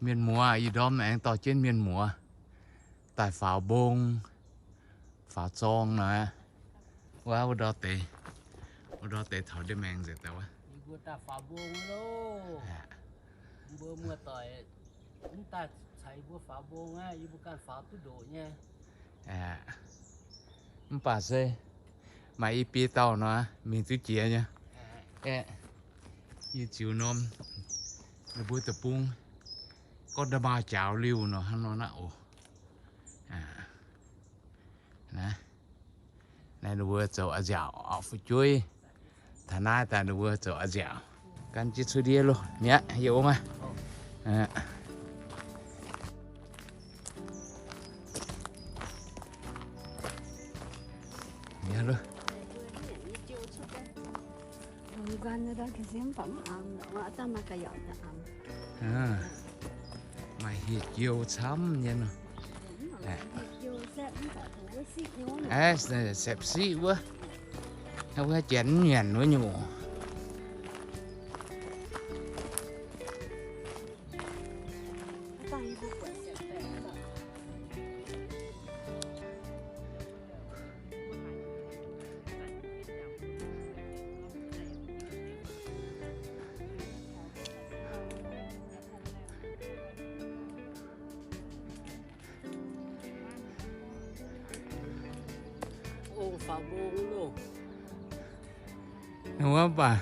Mienh muoz, ih ndorm aengx dorh jienv mienh muoz daaih faaux mbong, faaux zorng nor. Wuov, wuov ndorm deix, wuov ndorm deix taux ndiev maengx nzengc daaih wuov. Yie mbuo daaih faaux mbong loh. Mbuo muoz-doic mv daaih caux yie mbuo faaux mbong aqv, yie mbuo ganh faaux duqv ndoqc nyei. Mv baac se maaih i biei dauh nor, mingh duqv jiex nyei. Aeqv, yie ziux norm ninh mbuo deic-bung gorngv nda'maauh jaaux liuh nor hnangv nor naaiv oc. Naaiv ninh mbuo zoux a'nziaauc oc, fu'jueiv. Taux naaiv daaih ninh mbuo zoux a'nziaauc. Gan jienv cuotv ndiev loh, mi'aqv, yie ong aqv. Mi'aqv loh. Maaih hieh jiou camv nyei nor. Aeqv, sepv siqv wuov. Wuov janx mv nyanc wuov nyungc. Ong faaux mbong loh. Ninh mbuo mv baac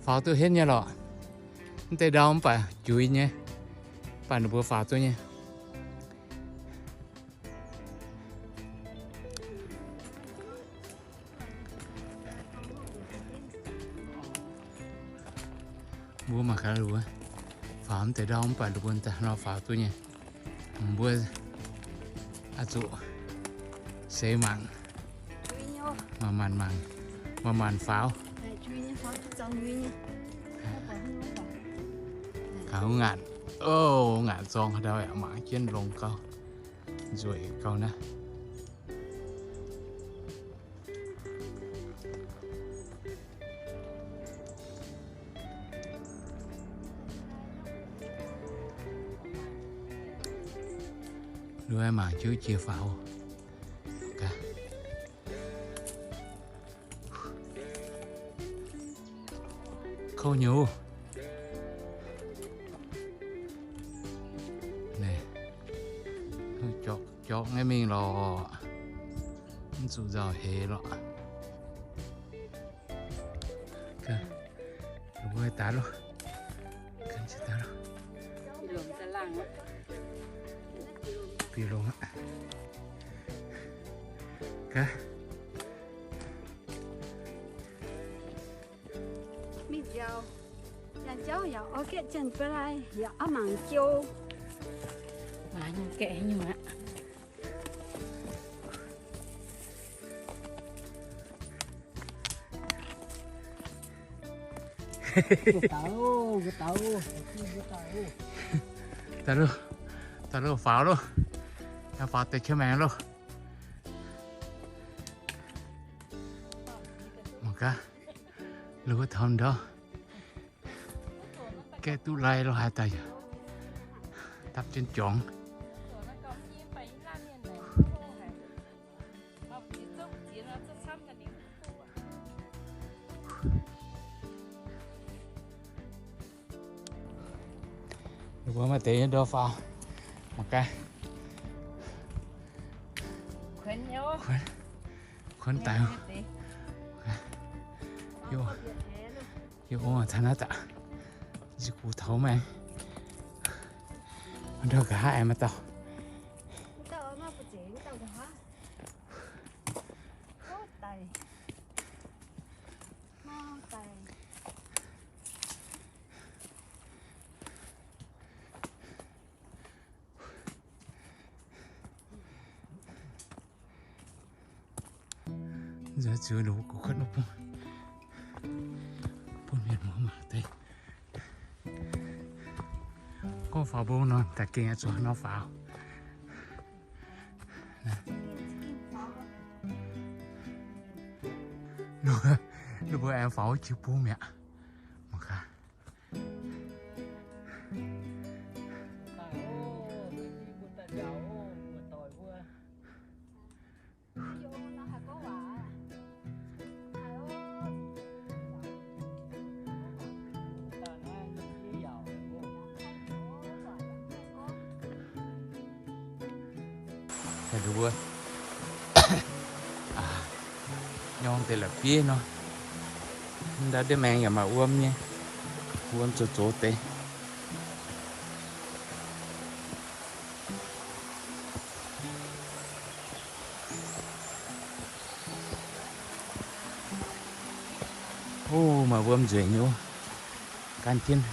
faaux duqv henv nyei lorqc. Mv deix ndau mv baac juix nyei, mv baac ninh mbuo faaux duqv nyei. Mbuo mangc gaax, ninh mbuo faaux mv deix ndau mv baac ninh mbuo daaih nor faaux duqv nyei. Mbuo oix zuqc seix mangc, manc-manc mangc, manc-manc faaux. Kaux ngaanc, o, ngaanc zorng haaix ndau yaac mangc jienv longx gauh, nzueic gauh naaiv. Lu mangc jienv jiex faaux. Kouv nyei. Naaiv, jorqv, jorqv nyei mingh lorqc. Mv zuqc nzauh heix lorqc. Mbuo daaih loh. Bieqc longx aqv. Gaax. Mingh nziaaux, nziaaux jauv yaac oix gaeqv janx-ba'lai yaac oix mangc jou. Waac nyungc gaeqv nyungc aqv. Daaih loh, daaih loh, faaux loh. Yaac faaux deix qiex maengx loh. Mangc gaax, loh taux ndau. Gaeqv duqv lai lo haaix daaih yaac dapv jienv jorngx. Ninh mbuo maaih deix nyei ndau faaux. Mangc gaax. Kuonx daaih. Yie ong taux naaiv daaih, nziex gux taux maengx. Ndau nqa'haav aengx maaih dauh. Nzuonx zuqc ninh mbuo gu'kuotv wuov bung, bun mienh muoz mangc deix. Gorngv faaux mbong nor, daaih gengh zuqc nor faaux. Ninh mbuo aengx faaux wuov jiu bung mi'aqv. Mangc gaax. Mbuo nyorng deix la'bieiv nor, ndau ndiev maengx yaac maaih wuom nyei, wuom zoux zoux deix. O, maaih wuom nzueic nyei. Gan jienv,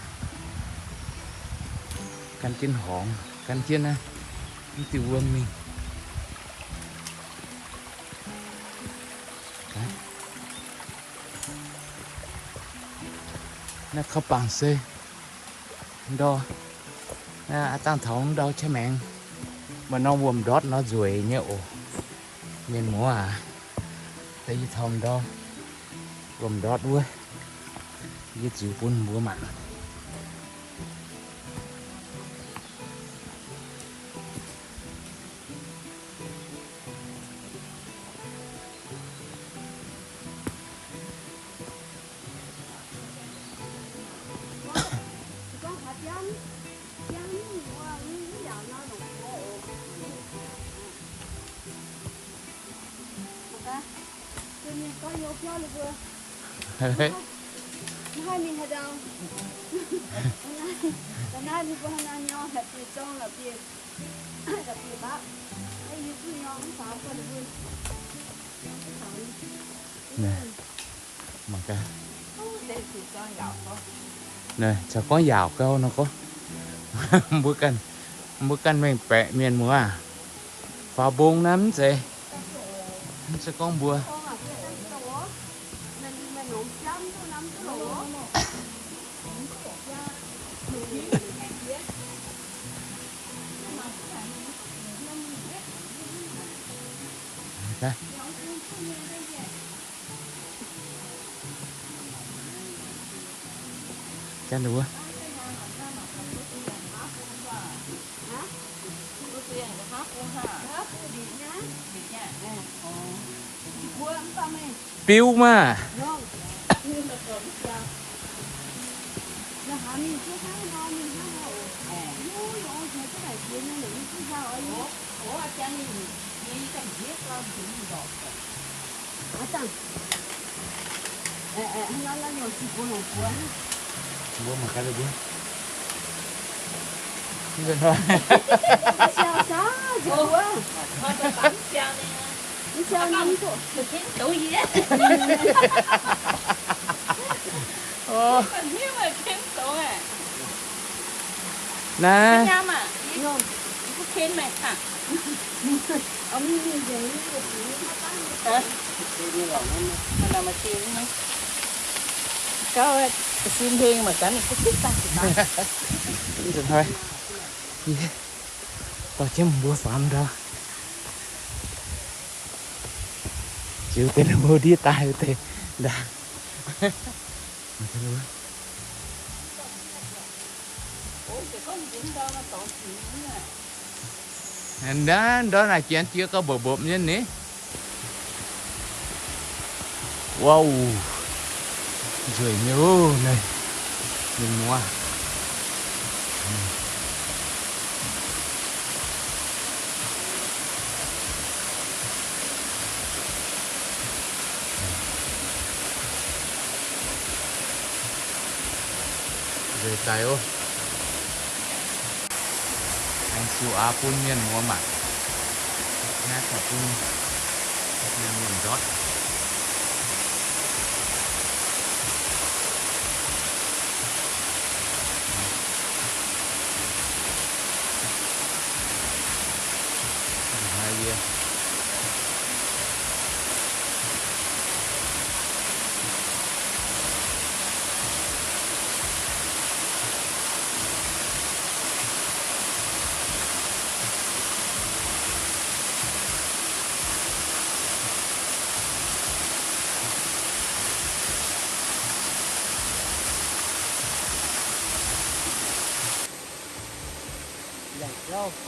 gan jienv horngz, gan jienv naaiv, mv diuh wuom mingh. Naaiv kaux bangc se ndor, naaiv aav dangh taux ndau qaqv maengx, maaih norm wuom-ndortv nor nzueic nyei oc. Mienh muoz aac, da'yietv taux ndor, wuom-ndortv wuov, yie ziux bun mbuo mangc. Mangc gaax. Naaiv caux gorngv yaauc gau nor gorngv, mbuo ganh, mbuo ganh mengh baeqc mienh muoz aac, faaux mbong naaiv mv zeiz, mv zeiz gorngv mbuo. Gan nduov. Biuv maah. Mbuo mangc gaax mbuo. Naaiv. Gauv sin heng mangc gaax ninh kuv kuv daaih. Dorh jienv mbuo faaux ndau. Ziux deix lo ndiev daaih deix ndaangc. Naaiv ndortv naaic janx jiex gauh mbopv mbopv nyei ni. Wow, nzueic nyei oc naaiv, mienh muoz. Nzueic daic oc. Aengx ziux aqv bun mienh muoz mangc. Naaiv daaih bun mienh muoz ndortv.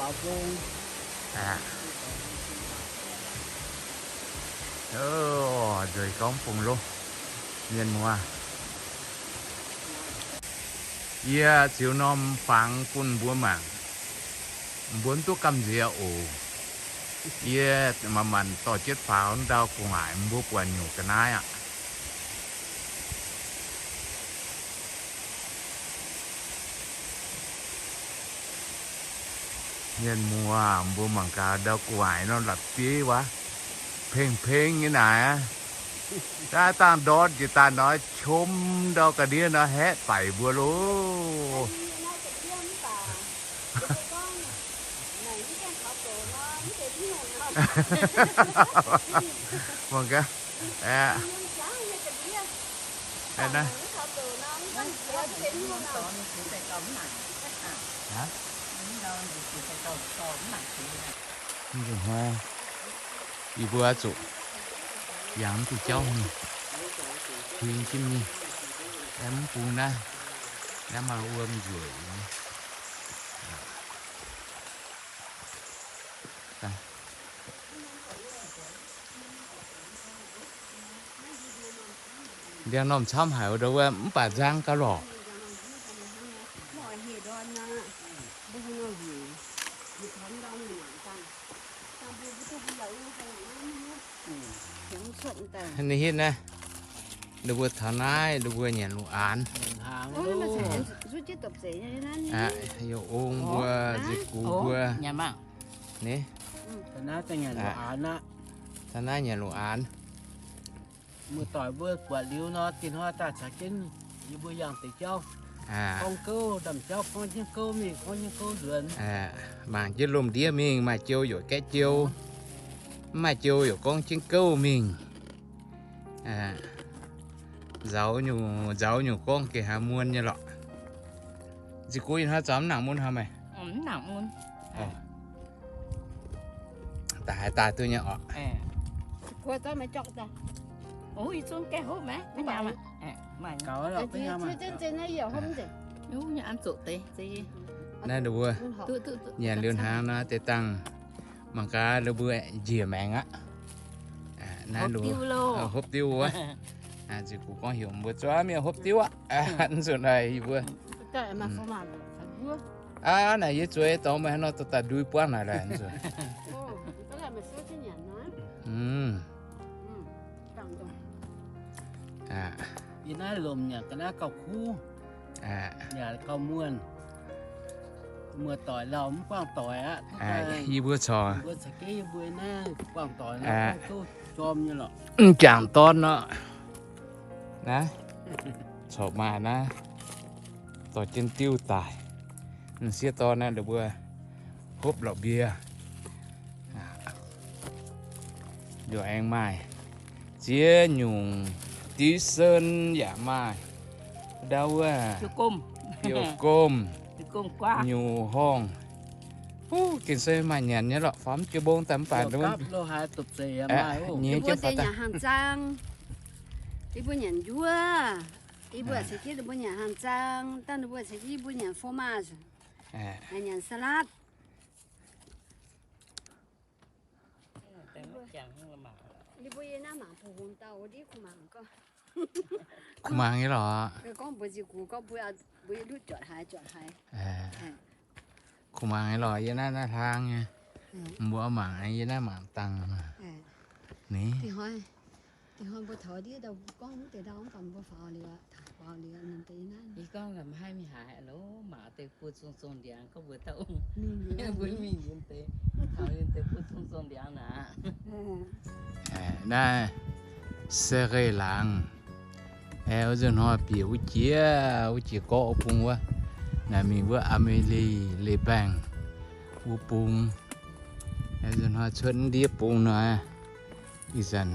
Aqv. Nzueic gorngv bung loh, mienh muoz. Yie ziux norm fangx bun mbuo mangc. Mbuo mv duqv gamh nziex oc. Yie manc-manc dorh jienv faaux ndau gu'nguaaic mbuo buatc nyungc ga'naaiv aqv. Mienh muoz, mbuo mangc gaax ndau gu'nguaaic nor la'bieiv wuov, pengx-pengx nyei naaic aqv. Daaih dangh ndortv njiec daaih nor, qom ndau ga'ndiev nor haeqv baic mbuo loh. Mangc gaax. Aqv. Yie mbuo zuqc yangh mv diuh jauv mingh, huing jienv mingh, aengx mv bung naaiv, naaiv maaih wuom nzueic. Ndiangx-normh camv haic wuov, mv baac nzang gauh lorqc. Ninh hitv naaiv, ninh mbuo taux naaiv, ninh mbuo nyanc lungh aanx. Yie ong mbuo, nziex gux mbuo. Ni, taux naaiv nyanc lungh aanx. Muoz-doic mbuo buatc liuz nor, dinh hnoi daaih caux jienv yie mbuo yangh deix jauv, gorngv gouv, ndaamv-jauv gorngv jienv gouv mingh, gorngv jienv gouv nzuonx. Mangc jienv lomh ndiev mingh, maaih jou yaac gaeqv jou, mv maaih jou yaac gorngv jienv gouv mingh. Nzauz nyungc, nzauz nyungc gorngv geh haaix muonz nyei lorqc. Nziex gux ih hnoi zaux mv nangc mun haaix meih? Daaih haaix daaih duqv nyei orqc. Naaiv ninh mbuo nyanc liuz hnaangx nor, deix dangh mangc gaax ninh mbuo njiec maengx aqv. Naaiv hopv diuv wuov. Nziex gux gorngv heuc mbuo zuov mienh hopv diuv aqv. Nzunc naaic yie mbuo, aa, naaic yie zueiz dorngx meih haaix nor dorh daaih ndui buangv naaic laaic nzunc. Yie naaiv lomc nyanc ga'naaiv gauh kuv, yaac gauh muonh. Muoz-doic lauh mv buangh doic aqv. Yie mbuo corc, mbuo caux jienv yie mbuo naaiv buangh doic nor, duqv jorm nyei lorqc. Mv jangc dorn nor, naaiv corc maaih naaiv dorh jienv diuv daaih. M'sieqv dorn naaiv ninh mbuo hopv lorqc mbie. Yaac aengx maaih ziex nyungc div sen yaac maaih. Ndau wuov, biouv gomh, nyungc horngh. Huv, gengh se maaih nyanc nyei lorqc, faaux mv jiex mbong daaih mv baac nyei jienv faaux daaih. Yie mbuo nyanc hangx zaang. Yie mbuo nyanc njuov. Yie mbuo ceix jienv ninh mbuo nyanc hangx zaang, dangh ninh mbuo ceix jienv yie mbuo nyanc fromage, nyanc salad. Yie mbuo yie naaiv mangc bungx hungx dauh wuov ndiev kuh mangc gorngv. Kuh mangc nyei lorqc. Gorngv mbuox nziex gux gorngv mbuo, mbuo lutv juatc haaix juatc haaix. Kuh mangc nyei lorqc, yie naaiv naaiv hlang nyei. Mbuo mangc, yie naaiv mangc dangh. Ni, dinh hnoi mbuo taux ndiev daaih gorngv wuov deix ndau mv baac mbuo faaux liuz, taux faaux liuz ninh deix naaiv. Yie gorngv mv haih mingh haaix lo, mangc deix buo zong zong ndiangx gorngv mbuo dauh mingh, mbuo mingh yiem deix, taux yiem deix buo zong zong ndiangx naaic. Naaiv se geh laangz. Aeqv, wuov nzunc hnoi bieqc wuov jiex, wuov jiex gorqv wuov bung wuov, naaic mingh wuov Amélie-les-Bains wuov bung. Aeqv, nzunc hnoi cuotv ndiev bung nor, ih zanc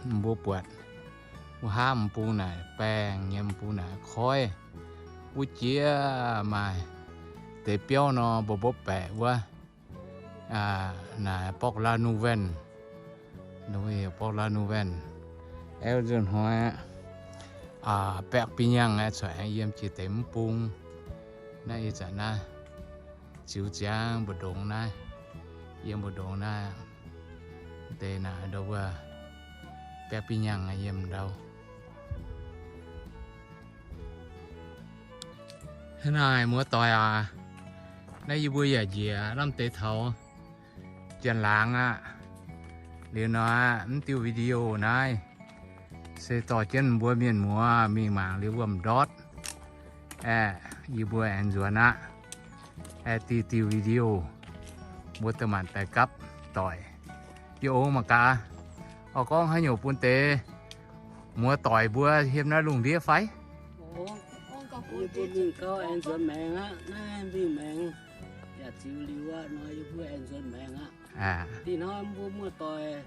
mbuo buatc wuov hnamv bung naaic baengh nyei, bung naaic koiv. Wuov jiex maaih deix biauv nor, mbopv mbopv baeqc wuov. Naaic Port-la-Nouvelle, Port-la-Nouvelle. Aeqv, nzunc hnoi aqv, Perpignan aqv, corc aengx yiem jiex deix mv bung. Naaiv ih zanc naaiv ziux ziangx mbu'ndongx naaiv, yiem mbu'ndongx naaiv deix naaic ndau wuov Perpignan yiem ndau. Hnangv naaic muoz-doic aac, naaiv yie mbuo yaac njiec lamh deix taux janx-laangz aqv. Liuz nor aqv, mv diuh video naaiv se dorh jienv mbuo mienh muoz mingh mangc liuz wuom-ndortv. Aeqv, yie mbuo aengx nzuonx aqv. Aeqv, diuh diuh video mbuo da'maanc daaih gapv doic. Yie ong mangc gaax, oix gorngv haaix nyungc bun deix muoz-doic mbuo yiem naaiv lungh ndiev fai? Yie mbuo mingh gau aengx nzuonx maengx aqv. Naaiv mingh maengx yaac ziux liuz aqv nor, yie mbuo aengx nzuonx maengx aqv. Dih hnoi mbuo muoz-doic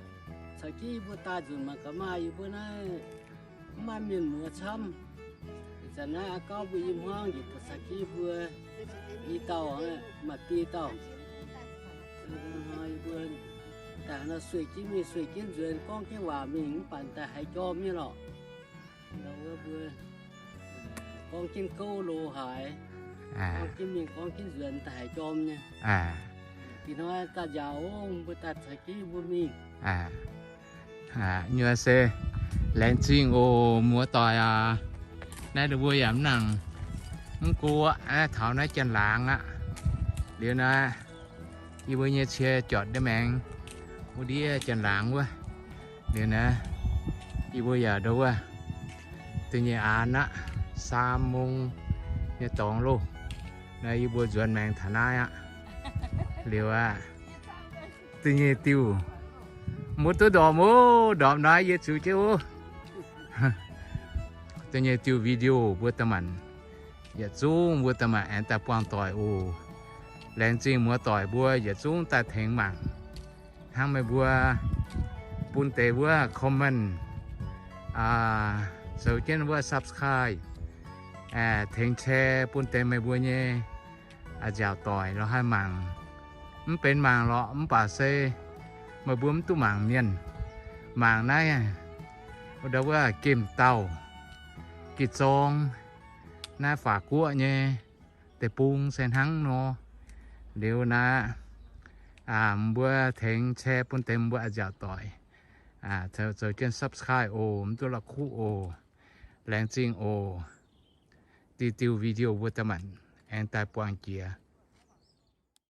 caux jienv yie mbuo daaih nzunc mangc gaax, maaih yie mbuo naaiv mv maaih mienh muoz camv. Ih zanc naaiv aa gauv mbuo i hmuangv njiec daaih caux jienv yie mbuo i dauh, maaih biei dauh. Yie mbuo daaih nor sueih jienv mingh, sueih jienv nzuonx, gorngv jienv waac mingh, mv baac daaih haiz jorm nyei lorqc. Mbuo gorngv jienv gouv lo haaix, gorngv jienv mingh gorngv jienv nzuonx daaih haiz jorm nyei. Dih hnoi daaih njaaux oc, mbuo daaih caux jienv mbuo mingh. Nyuoz se laengz zingh oc, muoz-doic aac. Naaiv mbuo yaac mv nangc mv go aqv, taux naaiv janx-laangz aqv. Liuz naaiv yie mbuo nyei cie jortc ndiev maengx wuov ndiev janx-laangz wuov. Liuz naaiv yie mbuo yaac ndo wuov da'nyeic aanx aqv, สามโมง nyei dorngx loh. Naaiv yie mbuo nzuonx maengx taux naaiv aqv. Liuz aqv, da'nyeic diuh, mbuo duqv ndorpc oc, ndorpc naaiv yie ziux jienv oc. Da'nyeic diuh video mbuo da'maanc yietc zungv mbuo da'maanc aengx daaih buangh doic oc. Laengz zingh muoz-doic mbuo yietc zungv daaih tengx mangc. Hnangv meih mbuo bun deix wuov comment, zoux jienv wuov subscribe, tengx share bun deix meih mbuo nyei nziaauc doic lorz haih mangc. Mv benx mangc lorqc, mv baac se meih mbuo mv duqv mangc mienh, mangc naaiv wuov gemh dauh, gemh zorng, naaiv法国 nyei deic-bung se hnangv nor. Liuz naaiv mbuo tengx share bun deix mbuo nziaauc doic, zoux jienv subscribe oc, mv duqv la'kuqv oc. Laengz zingh oc. Diuh diuh video mbuo da'maanc aengx daaih buangh jiex.